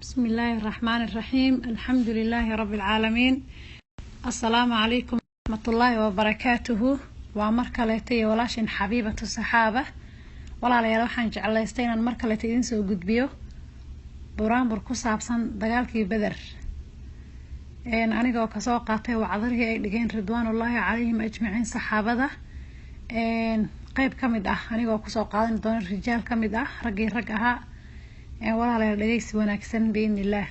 بسم الله الرحمن الرحيم، الحمد لله رب العالمين، السلام عليكم ورحمة الله وبركاته. Waa mar kaleeta iyo walaashin Xabiibatu Saxaaba. Walaalayaal, waxaan jeclaystay inaan mar kaleeta idiin soo gudbiyo buraanbur ku saabsan dagaalkii Beder, anigoo kasoo qaatay wacdarihii ay dhigeen ridwaanullaahi calayhim ajmaciin saxaabada qeyb ka mid ah, anigoo kusoo qaadan doona rijaal ka mid ah raggii rag ahaa. Walaalayaal, dhegeysi wanaagsan biidni illaah.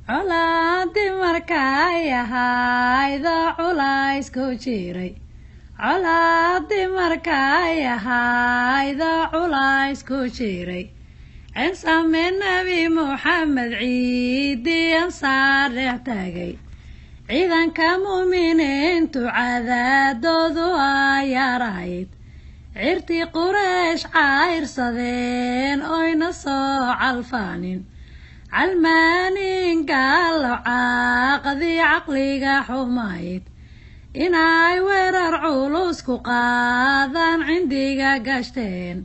Colaadi markay ahaydo culaysku jiray, colaadi markay ahaydo culaysku jiray, cinsame Nebi Muxamed ciidii Ansaar dhex taagay, ciidanka muuminiintu cadaadoodu ay yarayd, cirtii Quraysh cayrsadeen oyna soo calfaanin, calmaanin gaallo caaqdii caqliga xumayd inay weerar culus ku qaadaan cindiga gashteen,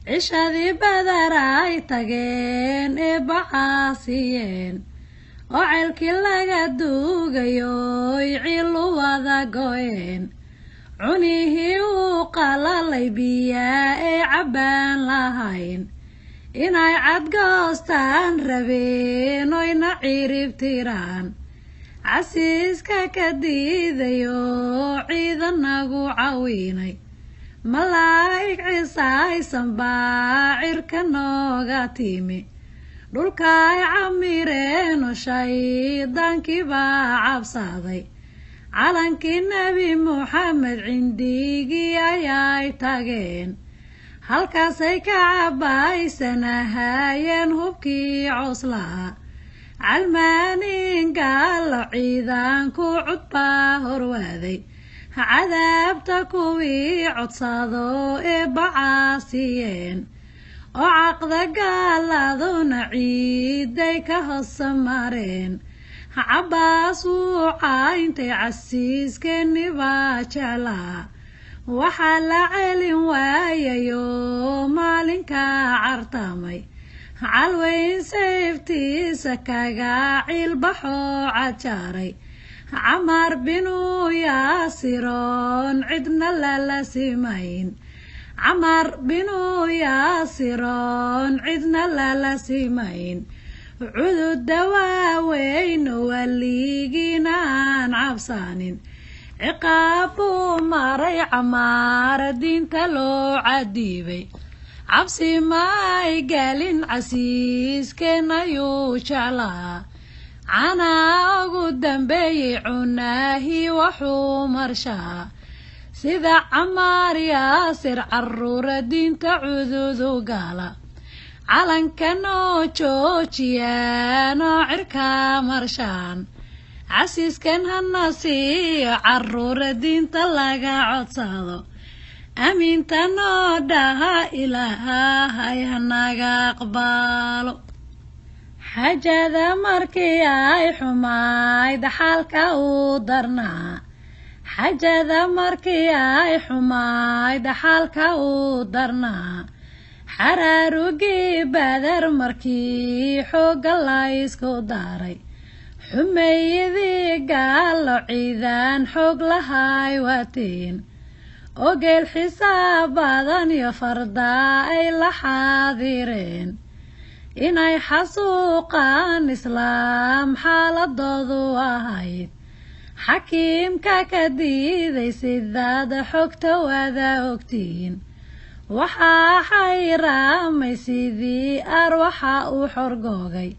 cishadii Badar ay tageen ee bacaasiyeen oo ceelkii laga duugayoy cilu wada go-een, cunihii uu qalalay biyaa ee cabbaan lahayn, inay cadgoostaan rabeen oyna cirib tiraan, casiiska ka diidayo ciidanagu cawinay, malaa'ig cisaysan baa cirka nooga timi, dhulkaay camireeno shaydaankii baa cabsaday, calankii Nebi Muxamed cindigii ayay tageen, halkaasay ka cabaysanahayeen hubkii coslaha, calmaanin gaallo ciidanku cudbaa horwaaday, cadaabta kuwii codsado ee bacaasiyeen oo caqda gaaladuna ciiday ka hosa mareen, Cabaas wuu cayntay casiiskeeni baa jeclaa, waxaa la celin waayayo maalinka cartamay, calweyn sayftiisa kaga ciilbaxoo cajaray, Camar binu Yaasiroon cidna lala simayn, Camar binu Yaasiroon cidna lala simayn, cududa waaweyno waligiina aan cabsanin, ciqaab buu maray Camaara diinta loo cadiibay, cabsi ma ay galin casiiskeen ayuu jeclaa, canaa ugu dambeeyey cunaahi waxuu marshaa, sida Camaar Yaasir caruura diinta cududu gala, calanka noo joojiyaanoo cirka marshaan, casiiskan hana siiyo caruura diinta laga codsado, amiinta noo dhaha Ilaahay hanaga aqbaalo. Xajada markii ay xumayd xaalka uu darnaa, xajada markii ay xumayd xaalka uu darnaa, xaraarugii Badar markii xoogga laysku daray, xumeeyadii gaallo ciidan xoog lahay wateen, ogeel xisaab badan iyo fardaa ay la xaadireen, inay xasuuqaan islaam xaaladoodu ahayd, xakiimka ka diiday sidaad xogta wada ogtiin, waxaa xayraamay sidii arwaxa u xorgoogay,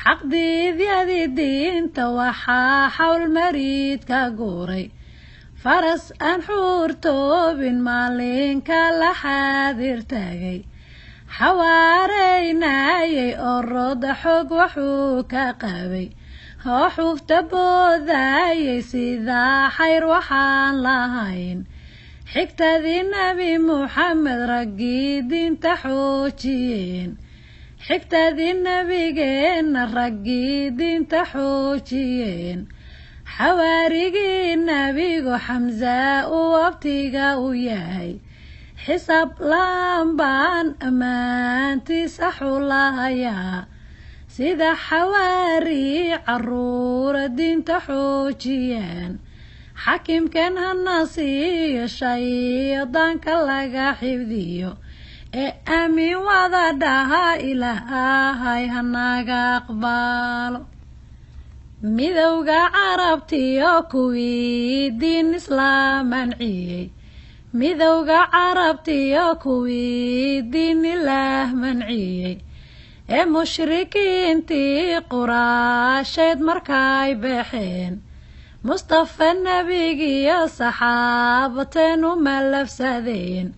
xaqdiidyadii diinta waxaa xawl mariid ka guuray, faras aan xuurtoobin maalinka la xaadir taagay, xawaareynayay oroda xoog waxuu ka qabay, oo xufta boodayay sidaa xayr waxaan lahayn, xigtadii Nebi Muxamed raggii diinta xoojiyeen, xigtadii nebigeenna raggii diinta xoojiyeen, xawaarigii nebigu Xamsa uu abtiga u yahay, Xisaab la'aan baan ammaantiisa xulahayaa, sida xawaari caruura diinta xoojiyaan. Xaakimkan hana siiyo shaydaanka laga xifdiyo, ee aamin wada dhaha, Ilaahay hanaga aqbalo. Midowga Carabtiyo kuwii diin Islaam manciyey, midowga Carabtiyo kuwii diin Ilaah manciyey, ee mushrikiintii Quraasheed markay baxeen, Mustafa nebigiyo saxaabateen u malafsadeen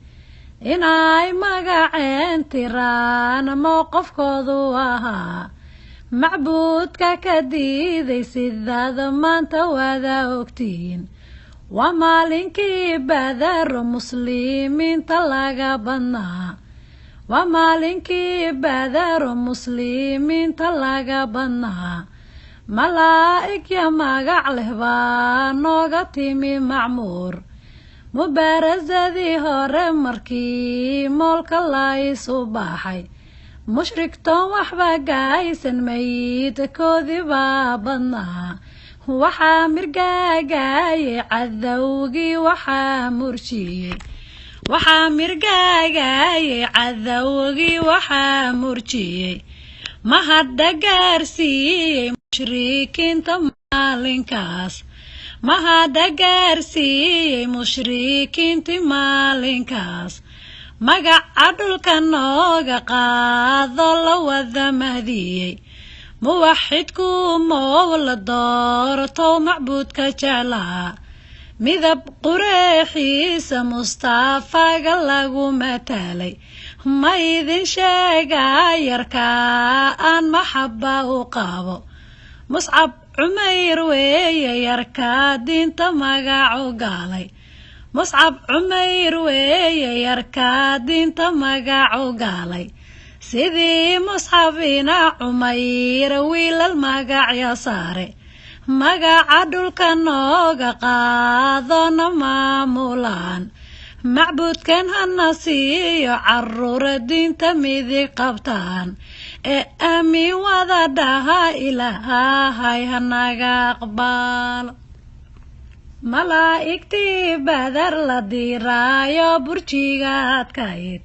inay magaceen tiraan mowqafkoodu ahaa macbuudka ka diiday. Sidaad maanta wada ogtihiin, waa maalinkii Badaro muslimiinta laga badnaa, waa maalinkii Badaro muslimiinta laga badnaa. Malaa'igya magac leh baa nooga timi macmuur. Mubaarasadii hore markii moolka la isu baxay, mushrigtoon waxba gaysan meydkoodii baa badnaa. Waxaa mirgaagayay cadowgii, waxaa murjiyey, waxaa mirgaagayay cadowgii, waxaa murjiyey, mahadda gaarsiiyey mushrikiinta maalinkaas, mahadda gaarsiiyey mushrikiintii maalinkaas. Magaca dhulka nooga qaado la wada mahdiyey, muwaxidku mowla doorto macbuudka jeclaa, midab qureexiisa Mustafaga lagu matalay. Ma idin sheegaa yarkaa aan maxaba u qabo? Muscab Cumayr weeye yarkaa diinta magacu gaalay, Muscab Cumayr weeye yarkaa diinta magacu gaalay. Sidii Muscab ina Cumayr wiilal magacya saare, magaca dhulka nooga qaadona maamulaan. Macbuudkan hana siiyo caruura diinta midig qabtaan, ee aamin wada dhaha, Ilaahay hanaga aqbalo. Malaa'igtii Badar la diraayo burjiga adkayd,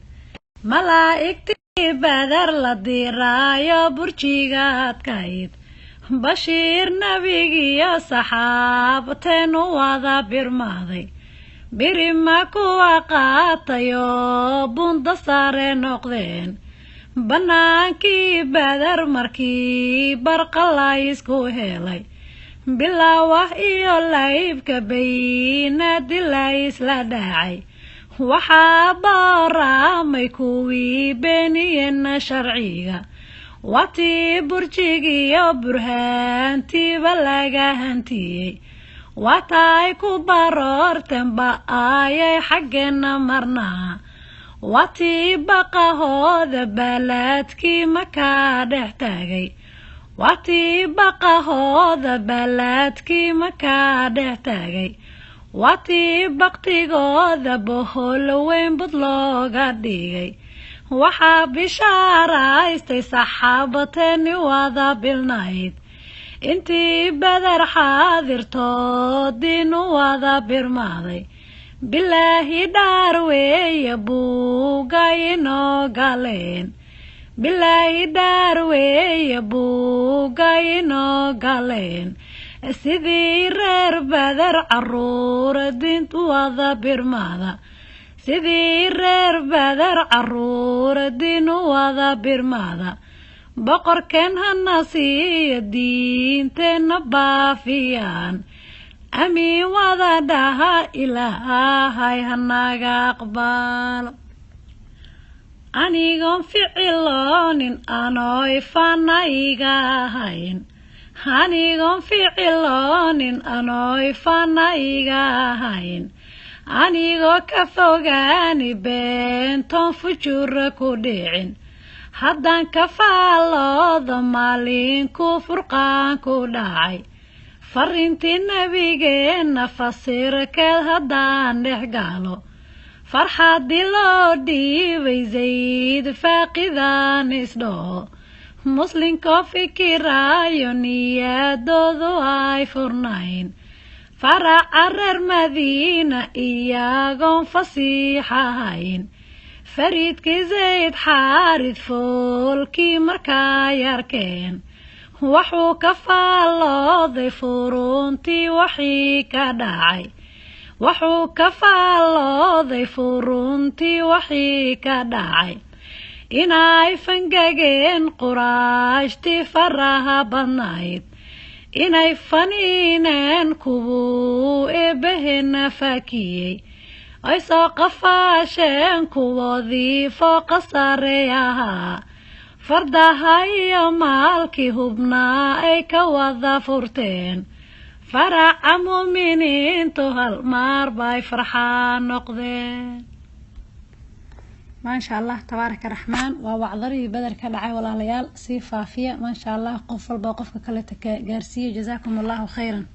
malaa'igtii Badar la diraayo burjiga adkayd, Bashiir nebigiyo saxaabteenu wada birmaaday, birima kuwa qaatayoo bunda sare noqdeen. Bannaankii Badar markii barqa la isku helay, bilaawah iyo laybka baynaadi la isla dhacay, waxaa booraamay kuwii beeniyeenna sharciga. Watii burjigiyo burhaantiiba laga hantiyey, waataay ku baroorteen ba-ayay xaggeenna marnaa. Watii baqahooda baalaadkii makaa dhex taagay, watii baqahooda baalaadkii makaa dhex taagay, watii baktigooda boholo weyn bud looga dhigay. Waxaa bishaaraystay saxaabateeni wada bilnayd, intii Badar xaadirtoodiinu wada birmaaday. Bilaahi dhaar weeye buugay inoo galeen, bilaahi dhaar weeye buugay inoo galeen. Sidii reer Badar caruura diintu wada birmaada, sidii reer Badar caruura diinu wada birmaada. Boqorkeen hana siiyo diinteenna baafiyaan, amiin wada dhaha, Ilaahay hanaga aqbalo. Anigoon ficiloonin anooy fana iga ahayn, anigoon ficiloonin anooy fana iga ahayn, anigoo ka fogaani beentoon fujuura ku dhicin, haddaan ka faalloodo maalinku furqaan ku dhacay, fariintii nabigeenna fasirkeed haddaan dhex galo, Farxaddii loo dhiibay Zayd faaqidaan isdhoho, muslinkoo fikiraayo niyadoodu ay furnayn. Faraca reer Madiina iyagoon fasiix ahayn, fariidkii Zayd Xaarid foolkii markay arkeen, wuxuu ka faallooday furuntii waxii ka dhacay, wuxuu ka faallooday furuntii waxii ka dhacay, inay fangageen Quraashtii faraha badnayd, inay faniineen kuwuu Eebbaheenna fakiyey, ay soo qafaasheen kuwoodii fooqa sare ahaa, fardaha iyo maalkii hubnaa ay ka wada furteen. Faraca muuminiintu hal maar bay farxaan noqdeen. Maasha Allah, tabaaraka raxmaan. Waa wacdarihii Beder ka dhacay. Walaalayaal, sii faafiya. Maasha Allah, qof walba qofka kale gaarsiiya. Jazaakum Allahu khayran.